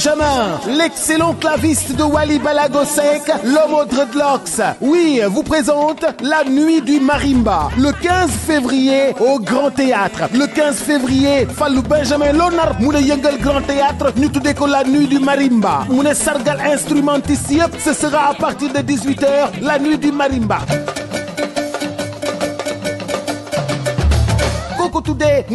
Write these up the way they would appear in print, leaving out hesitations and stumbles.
Benjamin, l'excellent claviste de Wally Balago Seck, l'homme aux dreadlocks. Oui, vous présente la nuit du marimba, le 15 février au Grand Théâtre. Le 15 février, Fallou Benjamin Lonar mu ne yëngal Grand Théâtre ñu tuddee ko la nuit du marimba. Mu ne sargal instrumentiste yëpp, ce sera à partir de 18h, la nuit du marimba. Today,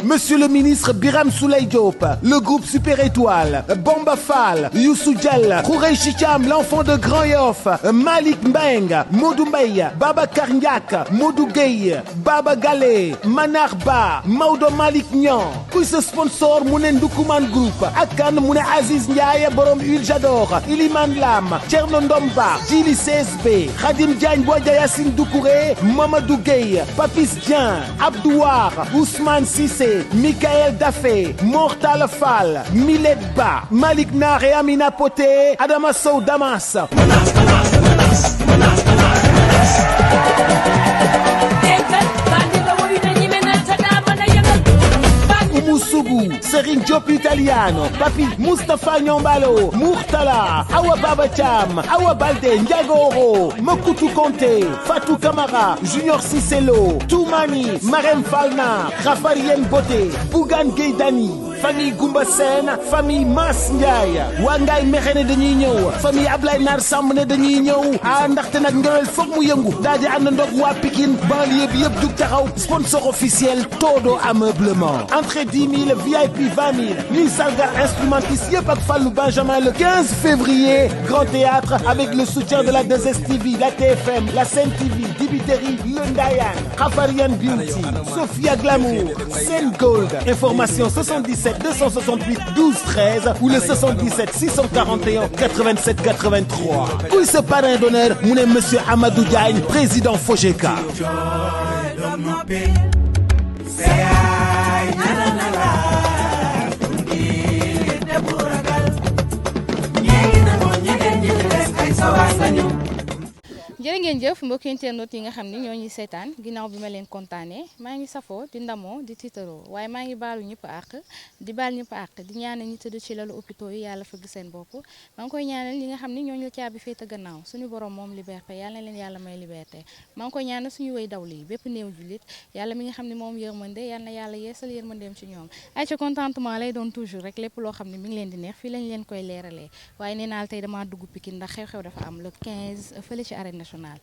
Monsieur le ministre Biram Souleye Diop, le groupe Super Étoile, Bamba Fall, Youssou Dial, Khoureyssi Thiam, l'enfant de Grand Yoff, Malik Mbeng, Modou Mbaye, Baba Karniak, Modou Gueye, Baba Gale, Manar Ba, Maodo Malick Niang. Kuy sa sponsor Ndoukoumane Group, ak kan Aziz Ndiaye borom Huile J'adore, Iliman Lam, Thierno Ndomba, Djili CSB, Khadim Diagne Boya Yassine Doucouré, Mamadou Gueye, Papis Dieng, Abdouar, Ousmane Sissé, Michael Dafé, Mortal Fall, Milet Ba, Malik Nar et Amina Poté, Adama Sow Damas. Oumou Serigne Diop Italiano, Papi Moustapha Nyombalo, Murtala, Awa Baba Cham, Awa Balde, Ndiagoro, Mokutu Konte, Fatou Kamara, Junior Cicelo, Toumani, Marem Falna, Rafarien Bote, Bougan Gaydani, famille Goumba Sen, famille Mas Ndiaye, Wangay Mexene dañuy ñëw, famille Ablaye Nar Samb ne dañuy ñëw, ndaxte nag ngewel foog mu yëngu, daal di ànd ndox waa Pikine, banlieue bi yëpp jug taxaw, sponsor officiel Todo Ameublement. Entrée 10 000, VIP 20 000. ñuy sargal instrumentiste yëpp ak Fallou Benjamin le 15 février, Grand Théâtre avec le soutien de la 2STV, la TFM, la Sen TV, Dibiteri, Le Ndayan, Rafarian Beauty, Sophia Glamour, Sen Gold. Information 77 268 12 13 ou le 77 641 87 83. Kuy ce parrain d'honneur Monsieur Amadou Diagne, président Fojeka. jërë ngeen jëf mbokki internet yi nga xam ni ñoo ñuy seetaan ginnaaw bi ma leen kontaanee maa ngi safoo di ndamoo di tiitaroo waaye maa ngi baalu ñëpp àq di baal ñëpp àq di ñaanal ñi tëdd ci lalu hôpitaux yi yàlla fëgg seen bopp maa ngi koy ñaanal ñi nga xam ni ñooñu la caabi féete gannaaw suñu borom moom liberté yàlla na leen yàlla may liberté maa ngi koy ñaanal suñu wéy dawli yi bépp néew jullit yàlla mi nga xam ne moom yërmande yàlla na yàlla yeesal yërmandeem ci ñoom ay ca contentement lay doon toujours rek lépp loo xam ne mi ngi leen di neex fii lañ leen koy leeralee waaye nee naa tey damaa dugg Pikine ndax xew-xew dafa am le 15 fële ci arène nationale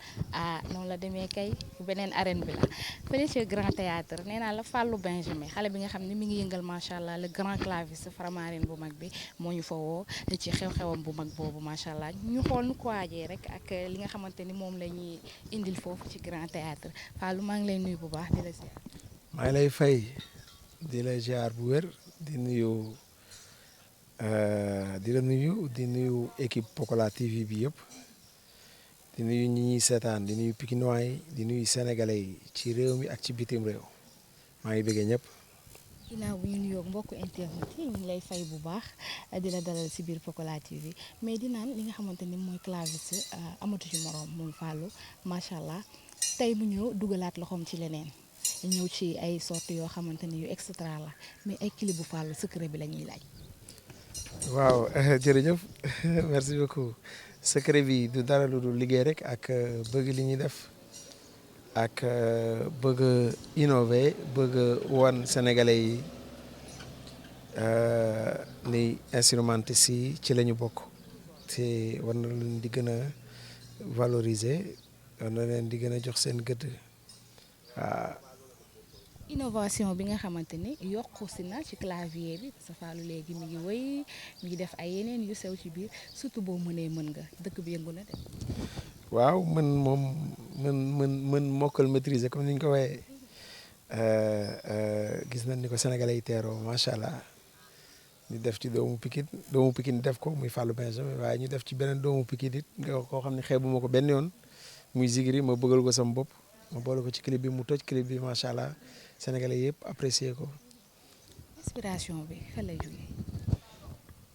noonu la demee kay beneen arène bi la fële ci Grand Théâtre nee naa la Fallou Benjamin xale bi nga xam ne mi ngi yëngal macha allah le grand claviste Faramareen bu mag bi moo ñu fa woo ci xew-xewam bu mag boobu macha allah ñu xool nu ko waajee rek ak li nga xamante ni moom la ñuy indil foofu ci Grand Théâtre Fallou maa ngi lay nuyu bu baax di la ziar. maa ngi lay fay di la ziar bu wér di nuyu di nuyu équipe Pokola TV bi yëpp. di nuyu ñi ñuy seetaan di nuyu Pikinois yi di nuyu sénégalais yi ci réew mi ak ci bitim réew maa ngi bëggee ñëpp. ginnaaw bu ñu nuyoo mbokku internet yi ñu ngi lay fay bu baax di la dalal si biir Pokola TV mais di naan li nga xamante ni mooy claviste amatu ci morom moom Fallou macha allah tey mu ñëw dugalaat loxoom ci leneen ñëw ci ay sorties yoo xamante ni yu extra la mais ay clip bu Fallou secret bi la ñuy laaj. waaw jërëjëf merci beaucoup. secret bi du dara lu dul liggéey rek ak bëgg li ñuy def ak bëgg innover bëgg wan sénégalais yi ni instrumentiste yi ci la ñu bokk te war na leen di gën a valoriser war na leen di gën a jox seen gëdd waaw. innovation bi nga xamante ni yokku si na ci clavier bi parce que Fallou léegi mi ngi wëy mi ngi def ay yeneen yu sew ci biir surtout boo mënee mën nga dëkk bi yëngu na de. waaw mën mokkal maîtriser comme ni ñu ko waxee gis nañ ni ko sénégalais yi teeroo macha allah ñu def ci doomu Pikine def ko muy Fallou Benjamin waaye ñu def ci beneen doomu Pikine it nga koo xam ne xeebu ma ko benn yoon muy Zigri ma bëggal ko sama bopp ma boole ko ci clip bi mu toj clip bi macha allah. Sénégalais yëpp apprécier ko. inspiration bi fan lay jógee.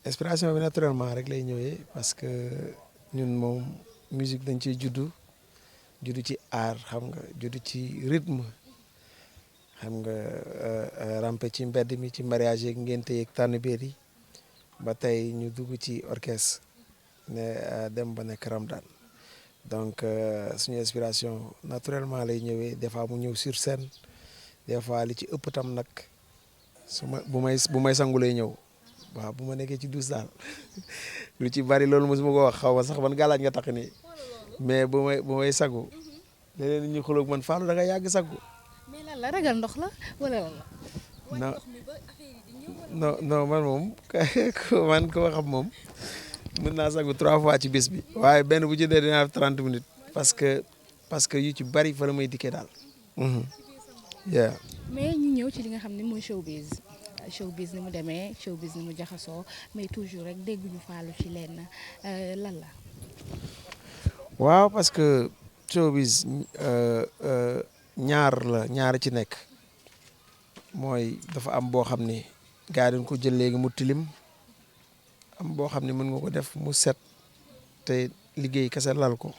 inspiration bi naturellement rek lay ñëwee parce que ñun moom musique dañ ciy juddu ci art xam nga juddu ci rythme xam nga rampe ci mbedd mi ci mariage yeeg ngénte yeeg tànn beer yi ba tey ñu dugg ci orchestre ne dem ba nekk Ramdan donc suñu inspiration naturellement lay ñëwee des fois mu ñëw sur scène des fois li ci ëpp tam nag bu may sangu lay ñëw waaw bu ma nekkee ci douche daal lu ci bari loolu mosuma ko wax xaw ma sax ban galaaj nga tax nii mais bu may sangu léeg-léeg ñu xuloog man Fallou da nga yàgg sangu. mais lan la ragal ndox la wala lan la. non man moom man ko xam moom mën naa sangu 3 fois ci bis bi waaye benn bu ci dee dinaa def 30 minutes parce que yu ci bari fa la may dikkee daal. mais ñu ñëw ci li nga xam ne mooy showbiz ni mu demee showbiz ni mu jaxasoo mais toujours rek dégguñu Fallou ci lenn lan la. waaw parce que showbiz ñaar ci nekk mooy dafa am boo xam ne gars yi dañ ko jël léegi mu tilim am boo xam ne mën nga ko def mu set te liggéey kese lal ko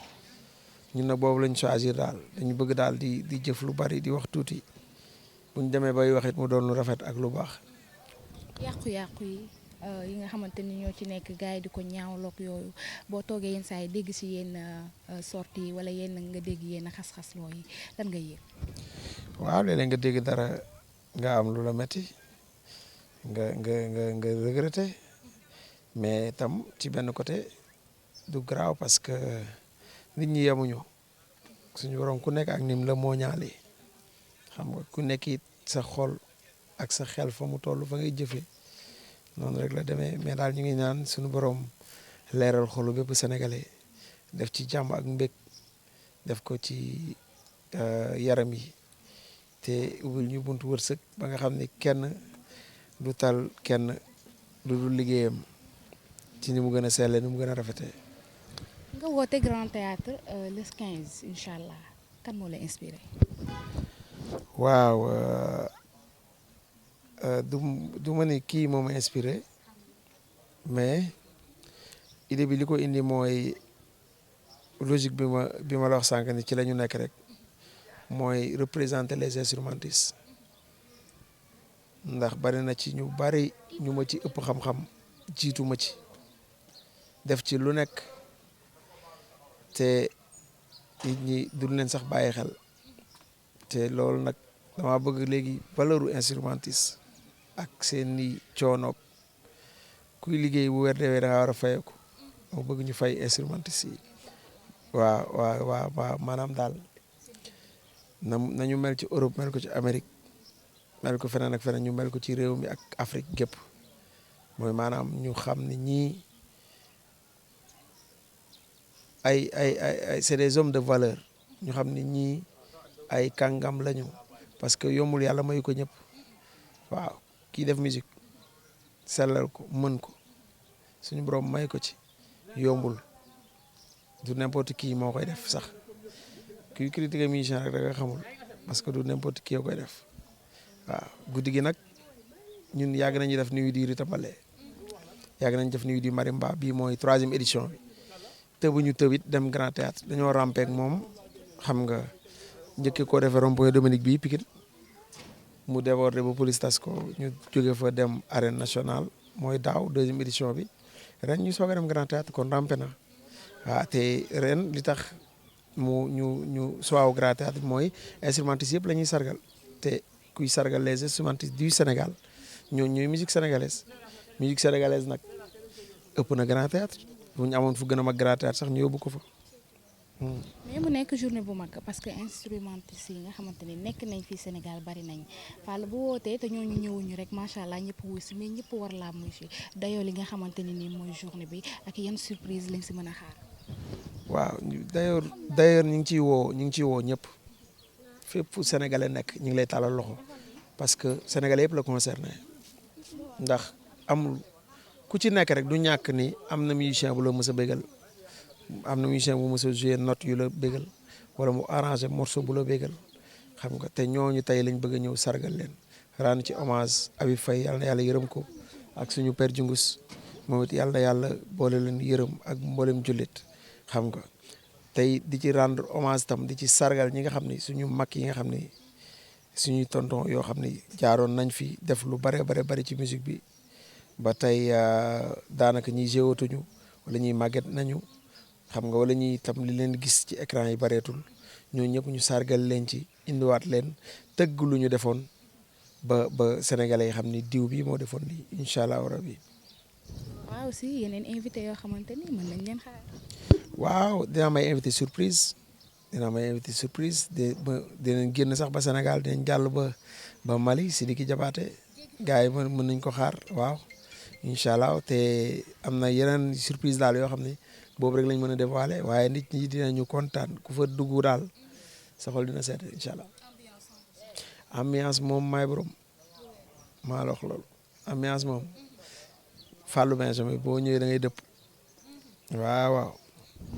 ñun nag boobu lañ choisir daal dañu bëgg daal di jëf lu bari di wax tuuti buñ demee bay wax it mu doon lu rafet ak lu baax. yàqu-yàqu yi nga xamante ni ñoo ci nekk gars yi di ko ñaawloog yooyu boo toogee yenn saa yi dégg si yenn sorties yi wala yenn nga dégg yenn xas-xas loo yi lan nga yëg. waaw léeg-léeg nga dégg dara nga am lu la metti nga regretter mais tam ci benn côté du graaw parce que nit ñi yemuñu suñu borom ku nekk ak nim la moo ñaale xam nga ku nekk it sa xol ak sa xel fa mu toll fa ngay jëfee noonu rek la demee mais daal ñu ngi ñaan suñu borom leeral xolu bépp sénégalais def ci jàmm ak mbég def ko ci yaram yi te ubbil ñu buntu wërsëg ba nga xam ne kenn du tal kenn du dul liggéeyam ci ni mu gën a selle ni mu gën a rafetee. nga woote Grand Théâtre le 15 incha allah kan moo la inspiré. waaw du ma ni kii moo ma inspiré mais idée bi li ko indi mooy logique bi ma la wax sànq ni ci la ñu nekk rek mooy représenter les instrumentistes ndax bari na ci ñu bari ñu ma ci ëpp xam-xam jiitu ma ci def ci lu nekk te nit ñi duñ leen sax bàyyi xel te loolu nag dama bëgg léegi valeuru instrumentiste ak seen i coonoog kuy liggéey bu weer deewee da nga war a fayeeku moo bëgg ñu fay instrumentiste yi waaw maanaam daal nañu mel ci Europe mel ko ci Amérique mel ko feneen ak feneen ñu mel ko ci réew mi ak Afrique gépp mooy maanaam ñu xam ne ñii ay c'est des hommes de valeur ñu xam ne ñii ay kàngam lañu parce que yombul yàlla mayu ko ñëpp waaw kii def musique sellal ko mën ko suñu borom may ko ci yombul du n'importe qui moo koy def sax kuy critiquer musicien rek da nga xamul parce que du n'importe qui koy def waaw guddi gi nag ñun yàgg nañu def nuit du Ritambale yàgg nañu def nuit du Marimba bii mooy 3e édition bi tëbuñu tëb it dem Grand Théâtre dañoo rampeek moom xam nga njëkkee koo defee rond-point Dominique bii Pikine mu débordé ba police tas ko ñu jóge fa dem arène nationale mooy daaw 2e édition bi ren ñu soog a dem Grand Théâtre kon rampe na waaw te ren li tax ñu soaw Grand Théâtre mooy instrumentistes yëpp la ñuy sargal te kuy sargal les instrumentistes du Sénégal ñooñu ñooy musique sénégalaise nag ëpp na Grand Théâtre bu ñu amoon fu gën a mag Grand Théâtre sax ñu yóbbu ko fa. mais mu nekk journée bu mag parce que instrumentistes yi nga xamante ni nekk nañ fii Sénégal bari nañ Fall bu wootee te ñooñu ñëwuñu rek macha allah ñëpp wuy si mais ñëpp war laa muy si dayoo li nga xamante ni nii mooy journée bi ak yan surprise lañ si mën a xaar. waaw d'ailleurs ñu ngi ciy woo ñëpp fépp fu sénégalais nekk ñu ngi lay tàllal loxo parce que sénégalais yëpp la concerné ndax amul ku ci nekk rek du ñàkk ni am na musicien bu la mës a bégal am na musicien bu mës a jouer note yu la bégal wala mu arrangé morceau bu la bégal xam nga te ñooñu tey lañ bëgg a ñëw sargal leen rendre ci hommage Habib Faye yàlla na yàlla yërëm ko ak suñu père Jungus moom it yàlla na yàlla boole leen yërëm ak mboolem jullit xam nga tey di ci rendre hommage tam di ci sargal ñi nga xam ni suñu mag yi nga xam ni suñuy tonton yoo xam ni jaaroon nañ fi def lu bare bari ci musique bi ba tey daanaka ñiy géwatuñu wala ñuy màgget nañu xam nga wala ñuy tam li leen gis ci écran yi bareetul ñoo ñëpp ñu sargal leen ci indiwaat leen tëgg lu ñu defoon ba sénégalais yi xam ni diw bi moo defoon lii incha allah rabi. waaw aussi yeneen invité yoo xamante ni mën nañ leen xaar. waaw dinaa may invité surprise dinañ génn sax ba Sénégal dinañ jàll ba Mali Sidiki Diabaté gars yi mën nañ ko xaar waaw incha allah te am na yeneen surprise daal yoo xam ne boobu rek lañ mën a dévoiler waaye nit ñi dinañu kontaan ku fa dugg daal sa xol dina seet incha allah. ambiance moom maay borom maa la wax loolu ambiance moom Fallou Benjamin boo ñëwee da ngay dëpp waaw waaw.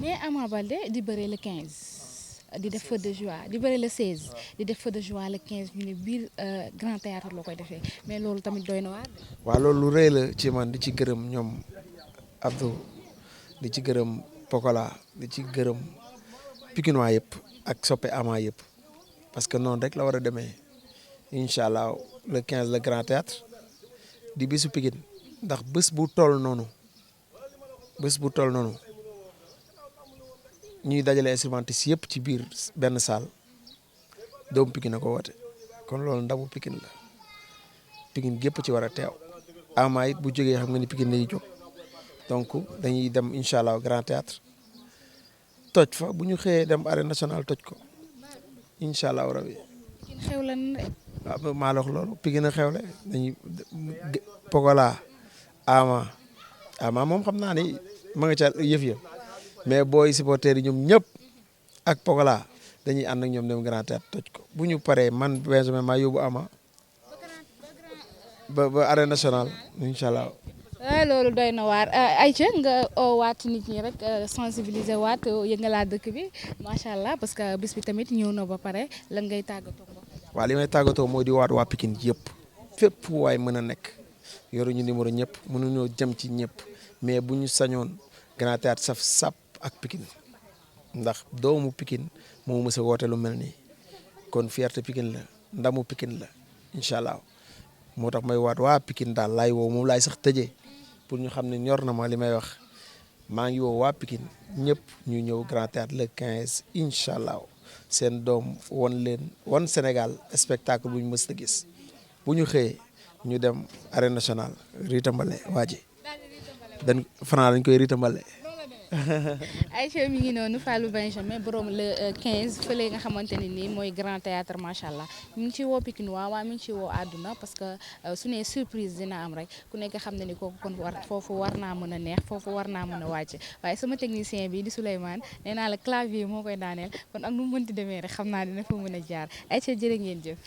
mais Ama Baldé di bëre le 15 di def feu de joie di bëre le 16 di def feu de joie le 15 ñu ne biir Grand Théâtre la koy defee mais loolu tamit doy na waar. waaw loolu lu rëy la ci man di ci gërëm ñoom Abdou di ci gërëm Pokola di ci gërëm Pikinois yëpp ak soppe Ama yëpp parce que noonu rek la war a demee incha allah le 15 le Grand Théâtre di bisu Pikine ndax bés bu toll noonu ñuy dajale instrumentistes yëpp ci biir benn salle doomu Pikine na ko woote kon loolu ndamu Pikine la Pikine gépp ci war a teew Ama it bu jógee xam nga ni Pikine lay jóg donc dañuy dem incha allah Grand Théâtre toj fa bu ñu xëyee dem arène nationale toj ko incha allah rabi. Pikine xew la ne. waaw maa la wax loolu Pikine a xewle dañuy Pokola Ama moom xam naa ni ma nga ca yëf ya mais booy supporters yi ñoom ñëpp ak Pokola dañuy ànd ak ñoom dem Grand Théâtre toj ko bu ñu paree man Benjamin maa yóbbu Ama ba arène nationale incha allah. loolu doy na waar Aïcha nga waat nit ñi rek sensibiliser waat yëngalaat dëkk bi macha allah parce que bis bi tamit ñëw na ba pare lan ngay tàggatoo mbokk. waaw li may tàggatoo mooy di waat waa Pikine yëpp fépp waay mën a nekk yoruñu numéro ñëpp mënuñoo jëm ci ñëpp mais bu ñu sañoon Grand Théâtre saf sap ak Pikine ndax doomu Pikine moo mës a woote lu mel nii kon fierté Pikine la ndamu Pikine la incha allah moo tax may waat waa Pikine daal laay woo moom laay sax tëjee pour ñu xam ne ñor na ma li may wax maa ngi woo waa Pikine ñëpp ñu ñëw Grand Théâtre le 15 incha allah seen doom won Sénégal spectacle bu ñu mës a gis bu ñu xëyee ñu dem arène nationale ritambale waa ji dañ koy ritambale. Aïcha mi ngi noonu Fallou Benjamin borom le 15 fële nga xamante ne nii mooy Grand Théâtre macha allah mi ngi ci woo Pikine waaw mi ngi ci woo àdduna parce que su ne surprise dina am rek ku nekk xam ne ni kooku kon foofu war naa mën a neex foofu war naa mën a wàcc waaye sama technicien bi di Souleymane nee naa la clavier moo koy daaneel kon ak nu mu mënti demee rek xam naa dina fa mën a jaar Aïcha jërë ngeen jëf.